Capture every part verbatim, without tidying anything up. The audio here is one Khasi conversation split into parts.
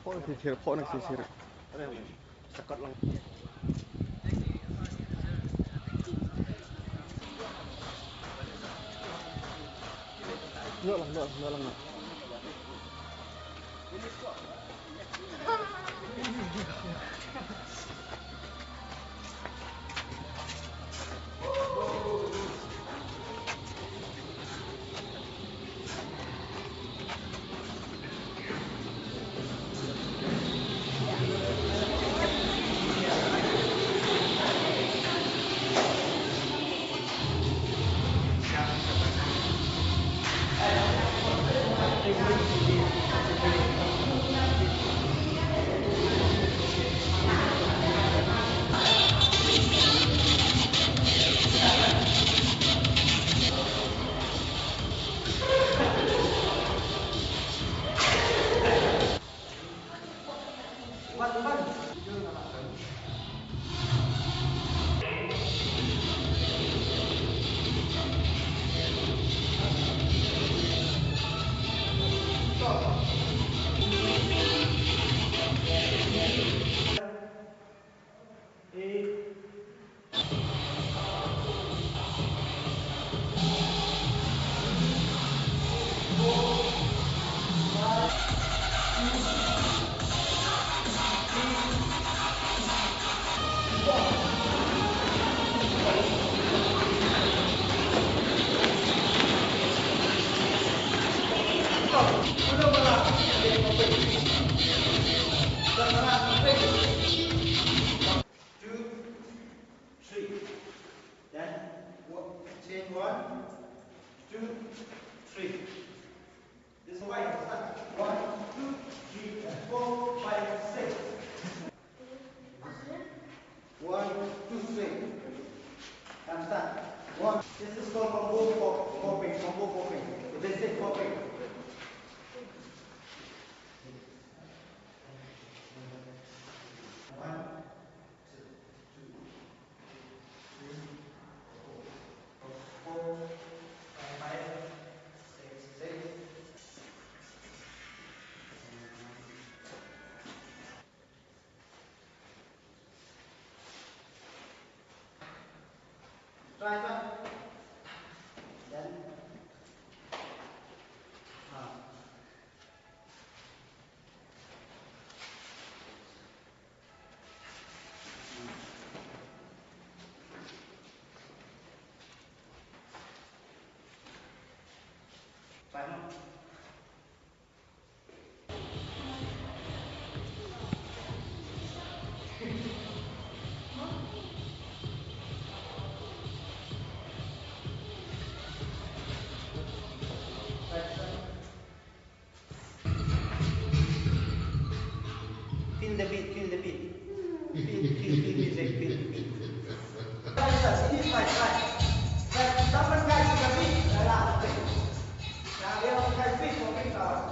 Pok na ki chair, pok na ki chair. Sakot lang. Nok lang, nok, nok lang, nok. Two, three. Then, wo-, chain one, two, three. This is wide. Start. One, two, three, four, five, six. One, two, three. And start. One. This is called combo pop-, popping, combo popping. This is popping. One, two, two, three, four, four, five, five, six, six. Try, try. Then, ah. Try, no? Feel the beat, feel the beat. Feel, feel, feel music, feel the beat. Guys, guys, it is my time. Guys, someone guys, the beat. Guys, guys, beat for me, guys.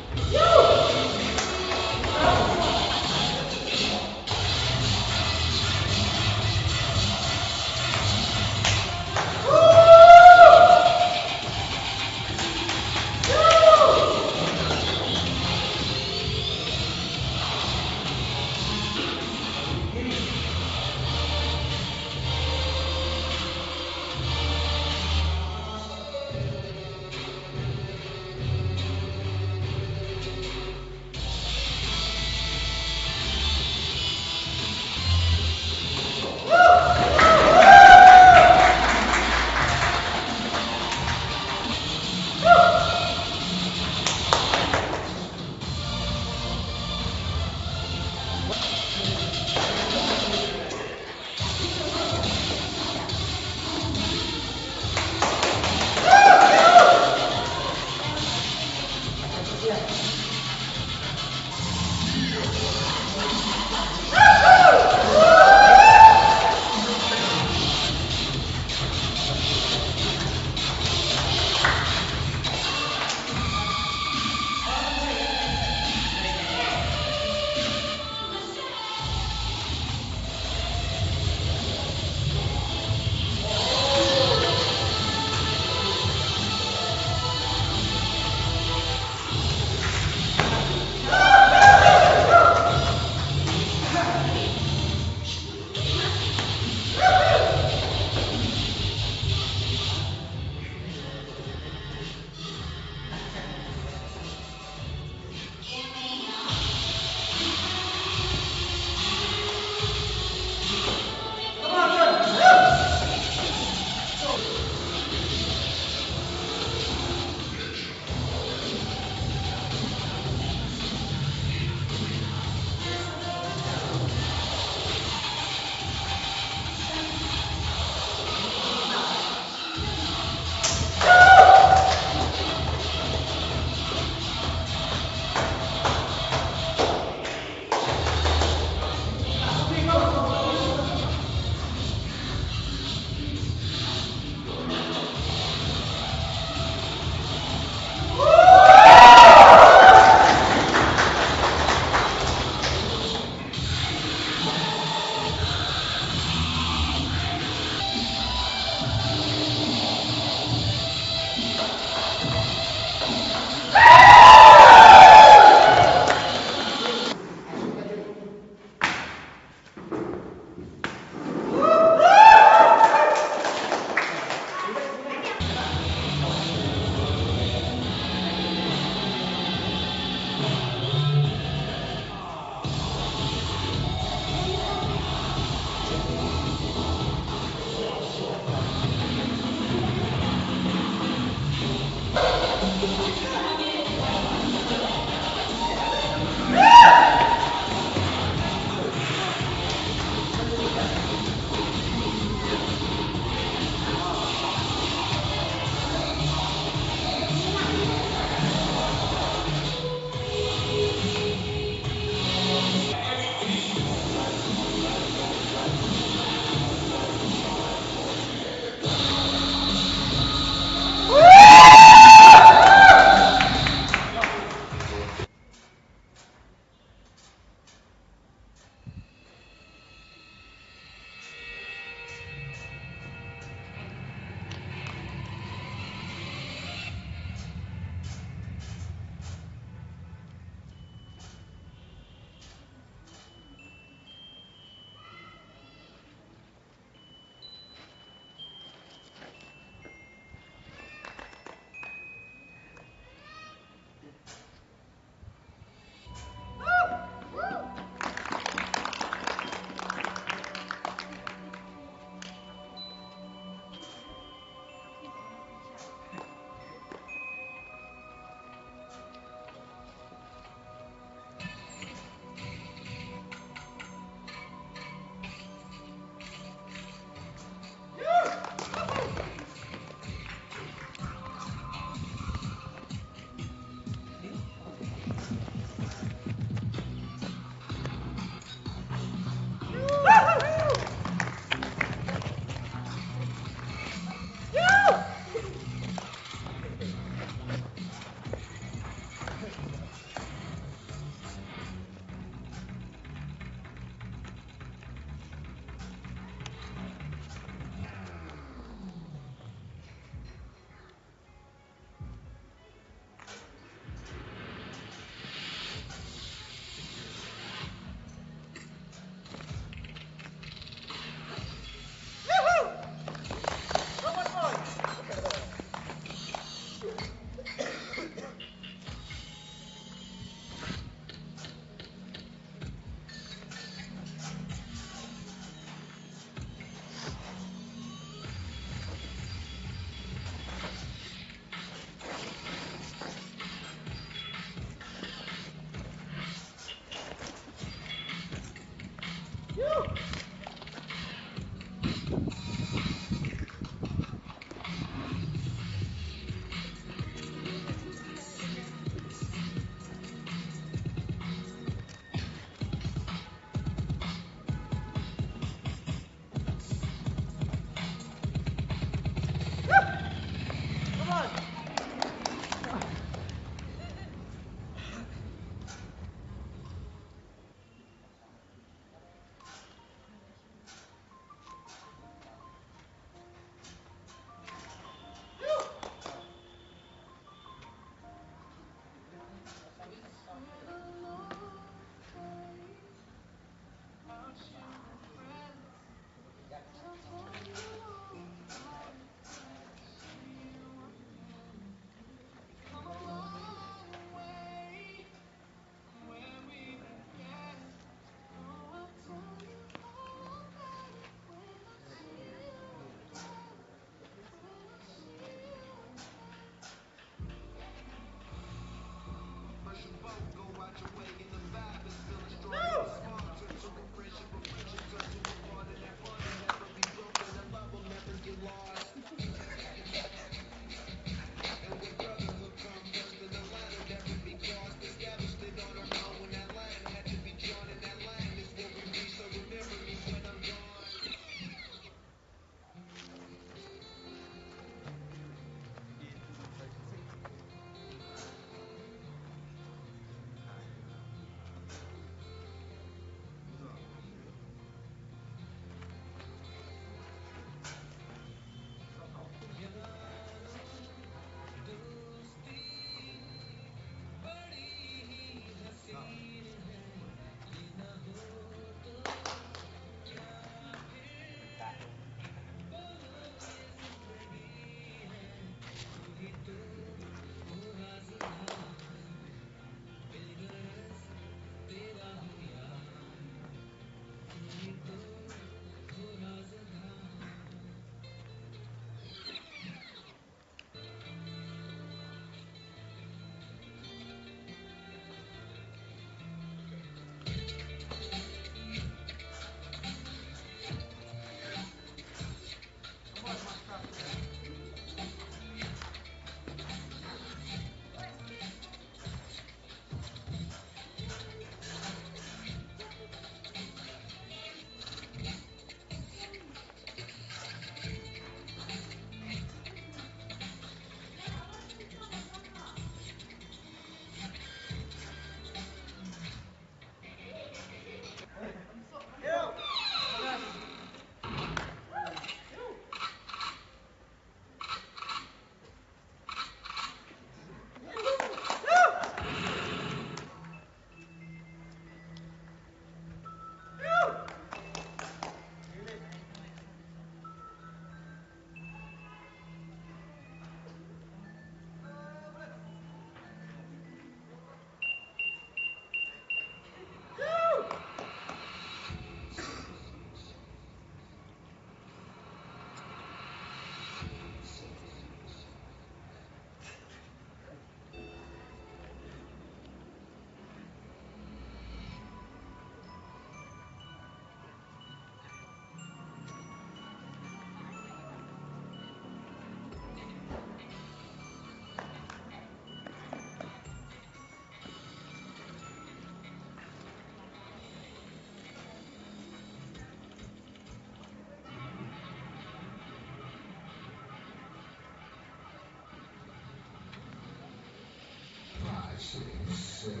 Five, six, seven,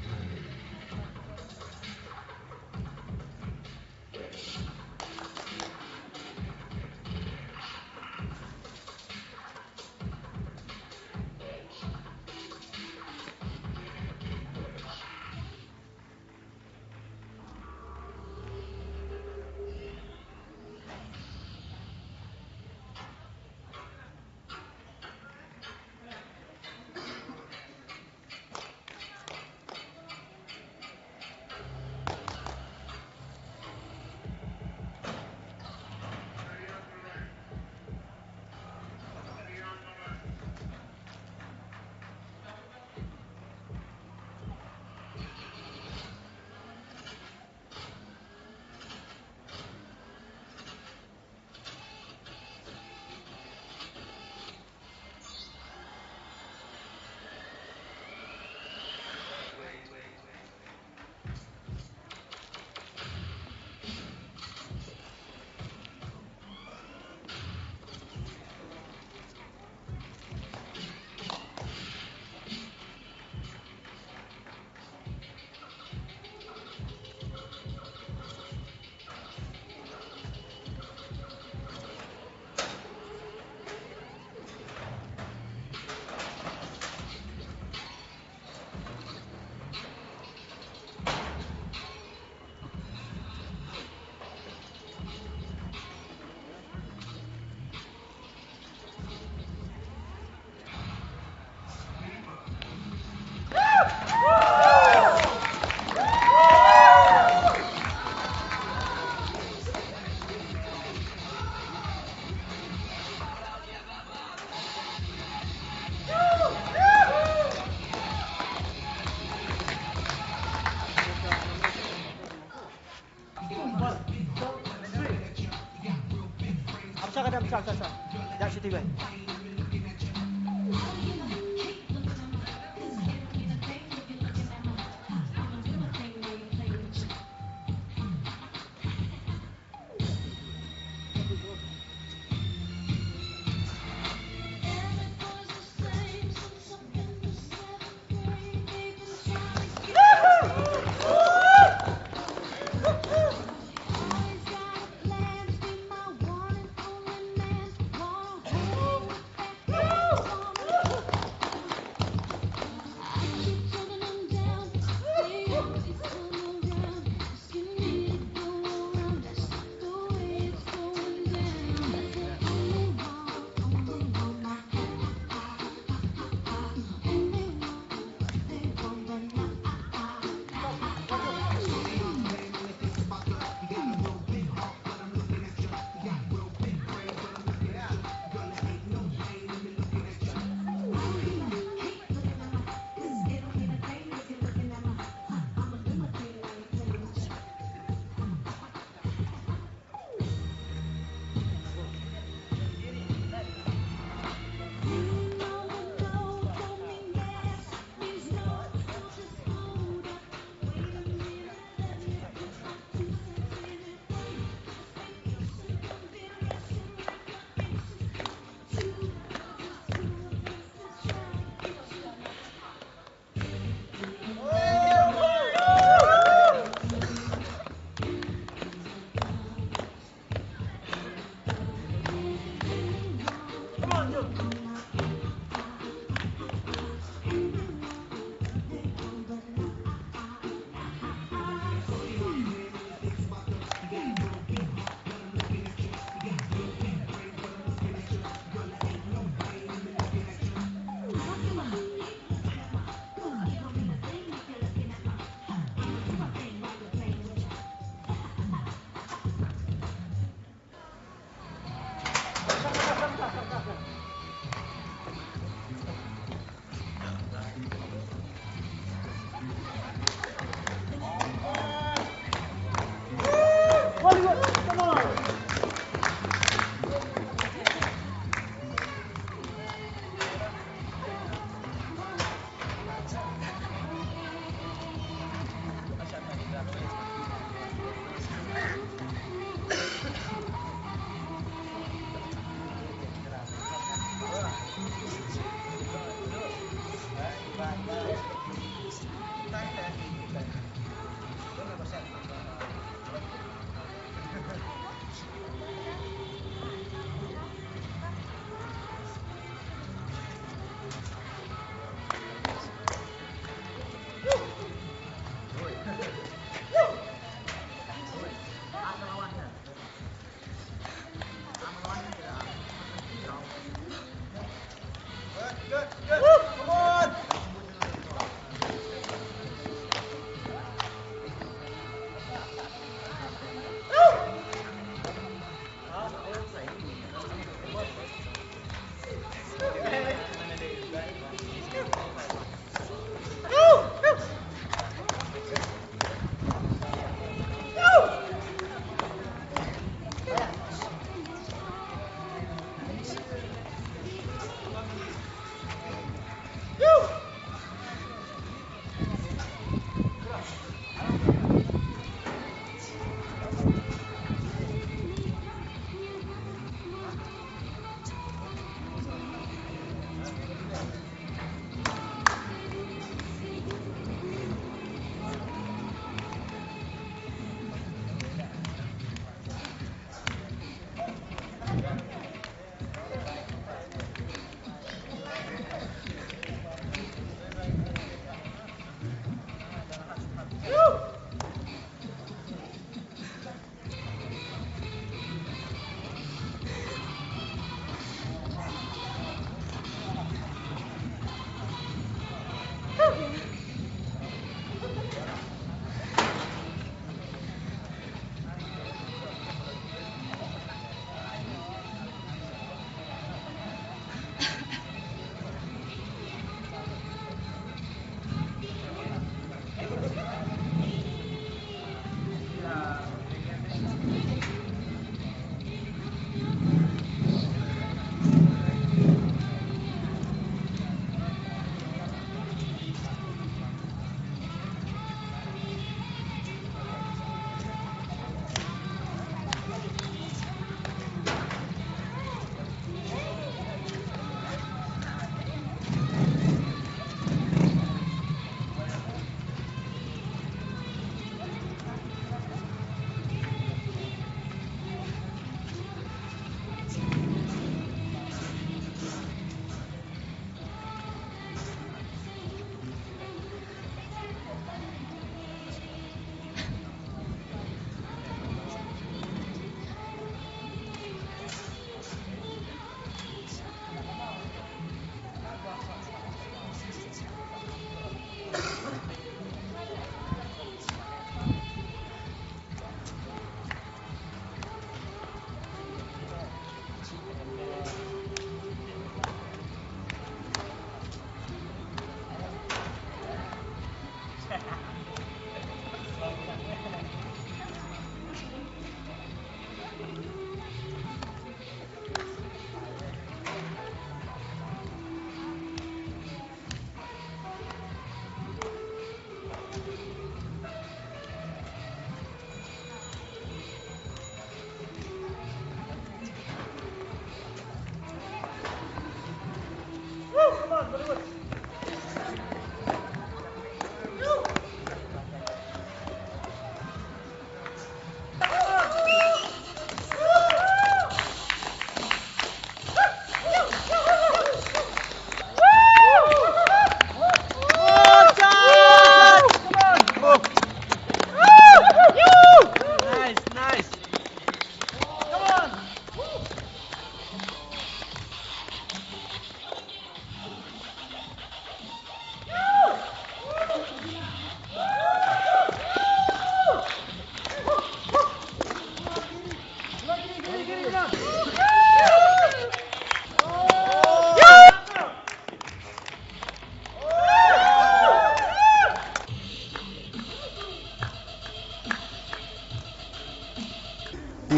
eight. Sha, sha, sha. Ïa shi ti wei.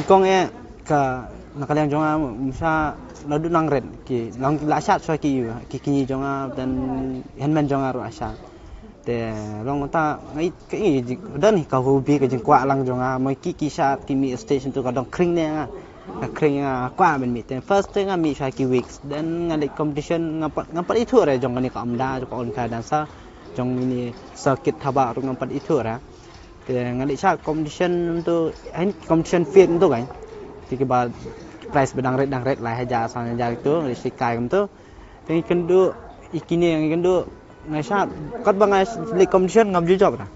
Kong eh ka na ka liang jong nga, um sha la du nang ret ki long la shat sha ki yu ki ki jong nga dan henmen jong nga ru sha. Te long ta ngai ka i dan ka hobi ka jingkwah lang jong nga, mo ki ki shat ki mi station tu ka dong kring ne nga. Ka kring nga kwah ben mi te first te nga mi sha ki weeks, dan nga leh competition nga pat nga pat itu re jong ni ka amda jong ka on ka dansa jong ni circuit Thabah ru nga pat itu re. Te nga leh sha competition tu, hain competition fit tu kan. Ti ki ba price ba dang ret dang ret lai hajar san hajar tu nga leh sikai tu. Te ngi kynduh i kine ngi kynduh nga sha kat ba nga leh competition ngam ju jop ra.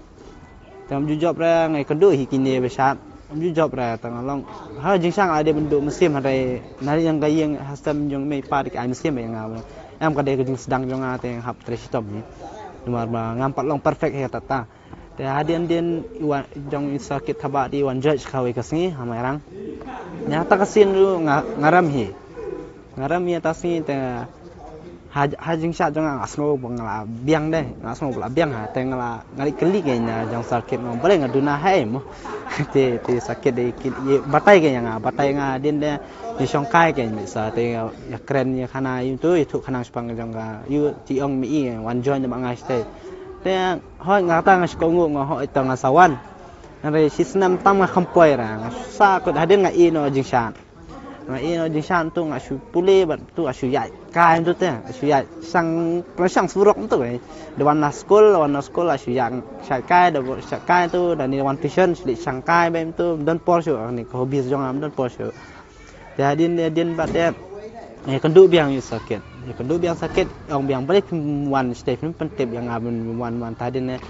Te ngam ju jop ra ngi kynduh hi kine ba sha ngam ju jop ra tang long. Ha jingshang ade bendu mynsiem hare na yang ga yang hastam jong mei pa dik ai mynsiem ba yang nga. Em ka de ka jingsdang jong nga te hap tre shitom ni. Namar ba ngam pat long perfect he ta ta. Te hadien dien i wan jong i circuit Thabah di wan judge kawei ka sngi ha Mairang. Nya ta ka sien ru nga ngaram hi. Ngaram hi ta sngi te ha ha jingshah jong nga sngew ba nga la biang de, nga sngew ba la biang ha te nga la nga li kali ke nya jong circuit mo bale nga duna hai mo. Te te circuit de ki batai ke nga batai nga dien de ni shong kai ke mi sa te ya kren ya khana yu tu yu tu khana spang jong ka yu ti ong mi i wan join ma nga ste. Te hoi nga ta nga shko ngu nga hoi ta nga sawan. Nga re shi snam tam nga kham poi ra nga sa kut hadien nga i no jingshan. Nga i no jingshan tu nga shu pule bat tu nga shu yai kai tu te nga shu yai sang prasang surok tu eh. Dewan na school wan na school nga shu yai shai kai da shai kai tu dan ni wan tuition shu li sang kai bem tu don por shu ni ko bis jong am don por shu. Te hadien hadien bat te eh kynduh biang yu circuit. Eh kynduh biang circuit ong biang balik wan step pun tip yang abun wan wan ta hadien eh.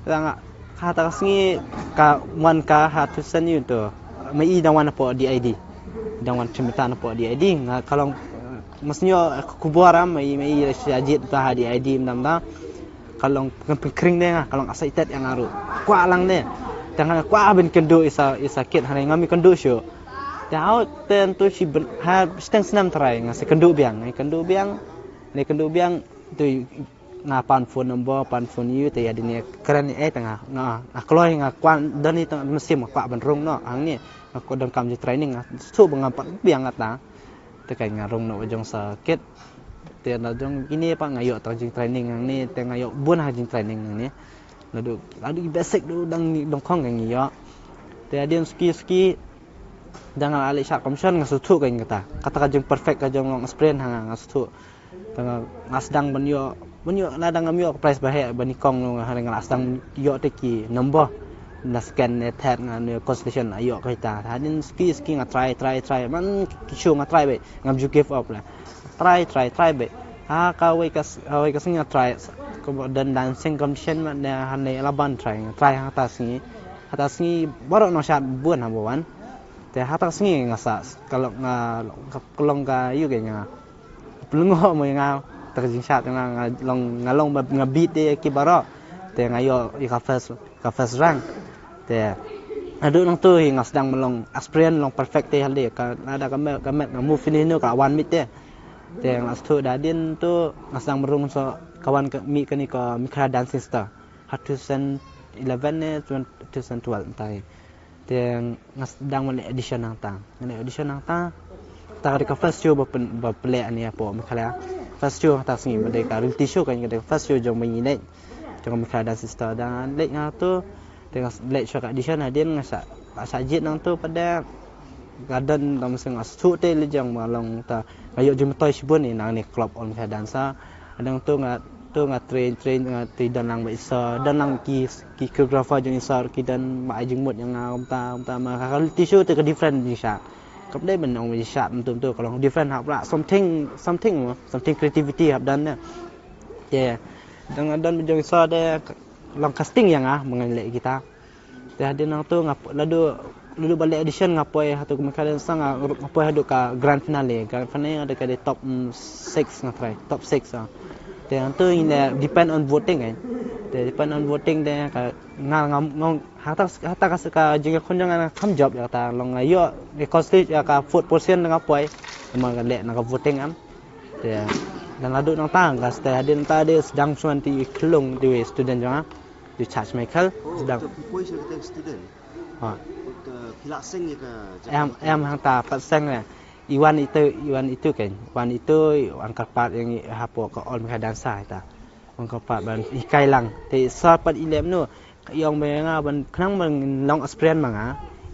Tang ha ta sngi ka wan ka ha tu sen yu tu. Ma i dang wan po D I D. Dang wan chimita po D I D nga ka long masnyo kubor am ma i ma i sha jit ta ha D I D mdam da. Ka long pengkring de nga ka long excited yang aru. Kwah lang de. Tang nga kwah ben kynduh isa isa kit hare ngam i kynduh shu. Te hau ten tu shi ben ha steng snam trai nga se kynduh biang nga kynduh biang. Ne kynduh biang tu nga pan phone number pan phone yu te ya dine kren eh tanga nga nga kloi nga kwan dani tanga mesim nga kwah ban rung no ang ni nga ko dang kam ji training nga su ba nga pat biang nga ta te kai nga rung no jong sa kit te na jong ini pa nga yo tang jing training ang ni te nga yo bun ha jing training ang ni ladu ladu basic du dang ni dong khong nga yo te adin ski ski dang nga ali sha komshon nga su thu ka kata kata ka jing perfect ka jong long sprint ha nga su thu Tang nga sdang ban ïoh ban ïoh na dang ngam ïoh ka prize ba heh ba nyngkong nga ha nga la sdang ïoh te ki number na second ne third nga ne consolation la ïoh ka ita hadien ski ski nga try try try man ki show nga try be ngam ju give up la try try try be ha ka wei ka wei ka sngi nga try ko dan dancing competition man ne ha ne la ban try nga try ha ta sngi ha ta sngi baroh no shat bun ha bawan te ha ta sngi nga sa ka long nga ka long ka yu ke nga Pelngoh mo nga tak jingshat nga nga long nga long nga beat de ki baro te nga yo i ka first ka first rank te adu nang tu hi nga sedang melong aspirant long perfect te hal de ka ada ka met ka met nga move ini nu ka wan mit te te nga stu da din tu nga sedang merung so kawan ka mi kani ka Mikra dancing star ha two thousand eleven ne two thousand twelve entai Te nga dang mane audition nang ta. Mane audition nang ta. Ta ka first show ba pen ba play ani apo Meghalaya. First show ta sngi ba dei ka reality show kan ka first show jong ba ngi leh. Jong Meghalaya dan sister dang leh nga tu. Te nga leh show ka audition hadien nga sa sa jit nang tu pada garden dam sing nga su te le jong ba long ta. Nga yo jumtoi shibun ni nang ni club on ka dansa. Adang tu nga tu nga train train nga ti dan lang ba isa dan lang ki ki choreographer jong isa ki dan ba ai jingmut yang nga umta umta ma ka reality show te ka different ni sha. Kap dei ben ong ni sha mtu mtu ka long different ha pra something something mo something creativity hap dan ne. Ye. Dang dan jong isa de long casting yang ah mengenai kita. Te hadien nang tu nga ladu ladu balik audition nga poi hatu ka Meghalaya sang nga poi hadu ka grand finale. Grand finale ada ka di top six nga try top six ah. Te nang tu ine depend on voting kan. Te depend on voting de ka nga ngam ngong hata hata ka ka jingkhun jong nga kam job ya ta long nga yo di constitute ya ka fourth position nga poi. Emang ka lek na ka voting am. Te dan ladu nang ta nga stay hadien ta de sedang suan ti kelung di student jong nga. Di charge Michael sedang. Poi sa kita student. Ha. Ka phi la seng ïa ka jaka em, em hangta pat seng ne. I wan itu, i wan itu kan. Wan itu, i wan kyrpad ïa ngi hapoh ka All Meghalaya Dance Centre ita. Wan kyrpad ban hikai lang. Te sa pat i lem no. Ka i ong ba nga ban khnang ban long experience ma nga.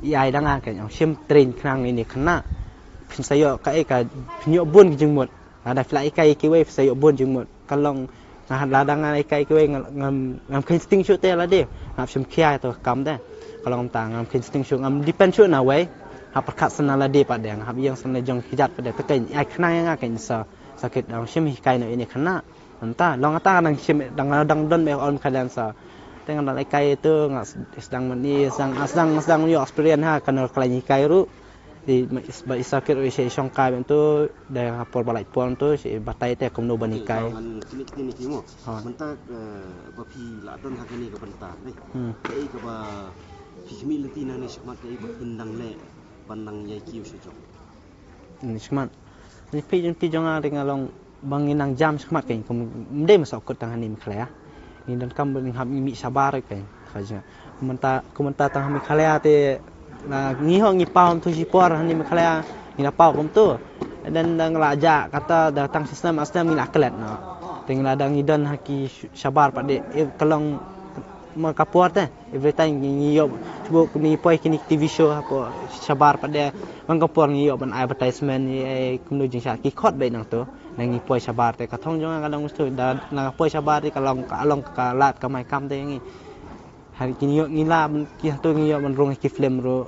I ai da nga kan ong shim train khnang ïa ine i khynnah. Phin sa ïoh kaei ka, phin ïoh bun ki jingmut. Lada phi la hikai ïa kiwei phi sa ïoh bun jingmut. Ka long nga, lada nga hikai ïa kiwei nga, ngam, ngam kheiñ sting shuh te lade. Ngam shim khia ïa to ka kam te. Ka long kumta ngam kheiñ sting shuh, ngam depend shuh na wei. Hap pyrkhat sa na lade pat de, nga hap ïeng sa na jong ki kjat pat de. Te kan i ai khnang ïa nga kan sa, sa kit dang shim hikai noh ïa ine i khynnah. Mynta long kata ka dang shim, dang, dang don ba ong ka dance. Te nga dang hikai ïa to, nga s-, sdang mani, sdang, sdang, sdang ïoh experience ha, kan ïoh khlaiñ hikai ruh. Te ba i sa kit ruh i shong kai ba ynto, da ha por ba lait por ynto, shi batai te kumno ban hikai. Ngan kine kine ki mo. Ha. Mynta, eh, ba phi la don ha kane ka bynta, ne? Hmm. Kaei kaba phi khmih lynti nangne shakhmat, kaei ba phin nang leh ban nang ïai kiew sha jong. Ni shakhmat. Ni phi jong phi jong nga ring along ba ngin nang jam shakhmat kan kum dei ma sawkut tang hani Meghalaya. Ngi donkam ba ngin hap ngi mih shabar kan. Kha jong. Kumta, kumta tang hani Meghalaya te na ngi ho ngi paw tu shi por hani Meghalaya ngi na paw kumtu. Dan dang la ja kata da tang shi snem ar snem ngi la klet no. Te ngi la dang ngi don ha ki shabar pat de, eh, ka long ma ka por te. Every time ngi, ngi ïoh, cuba ngi poi kine ki T V show hapoh shabar pat de, man ka por ngi ïoh ban advertisement, eh, kumno jingshah ki khot beit nangto. Na ngi poi shabar te ka thong jong nga ka long mustu da na poi shabar te ka long, ka long ka lad kamai kam te ngi. Ha kine ïoh ngi la ban ki hato ngi ïoh ban rung ki film ruh.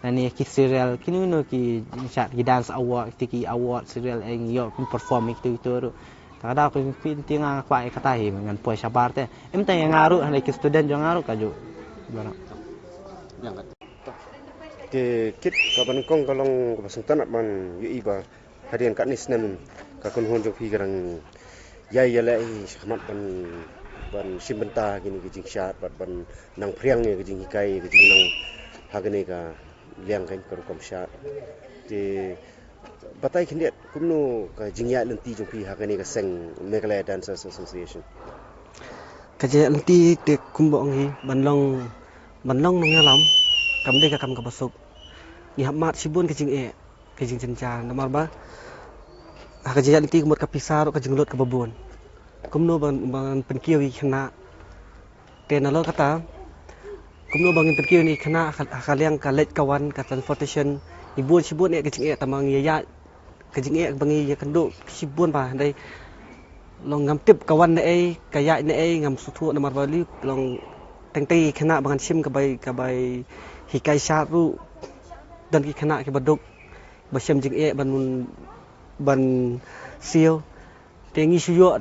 Nane ki serial, kino kino ki jingshad, ki dance award, kiti ki award serial, eh, ngi ïoh kin perform ïa kito kito ruh. Ta ka daw ka jingpynti nga kwah ïa kata hi ngan poi shabar te. Em te ïa nga ruh, hynrei ki student jong nga ruh kajuh. Baroh. Te kit kaba nyngkong ka long kaba sngewtynnat ban ïohi ba hadien katne snem ka kynhun jong phi ka dang ïai ïaleh hi shakhmat ban, ban shim bynta kine ki jingshad bad ban nang phriang ïa ka jinghikai, ka jingnang ha kane ka liang kan ka rukom shad. Te batai khyndiat kumno ka jingïaid lynti jong phi ha kane ka seng Meghalaya Dancers Association? Ka jingïaid lynti te kumba ong hi ban long, ban long nongïalam kam dei ka kam kaba suk. Ngi hap mad shibun ka jingeh, ka jingjynjar namar ba ha ka jingïaid lynti ka mut ka pisa ruh ka jinglut kaba bun. Kumno ban, ban pynkiew ïa ki khynnah. Te nalor kata kumno ba ngin pynkiew ïa ki khynnah ha ka, ha ka liang ka leit ka wan, ka transportation. Ngi bun shibun eh ka jingeh, tang ba ngi ïa, ka jingeh ba ngi ïakynduh shibun ba dei long ngam tip ka wan naei, ka ïaid naei, ngam sngewthuh namar ba lei long teng tei ki khynnah ba ngan shim ka bai, ka bai hikai shad ruh. Don ki khynnah kiba duk ba shem jingeh ban, ban siew. Te ngi shu ïoh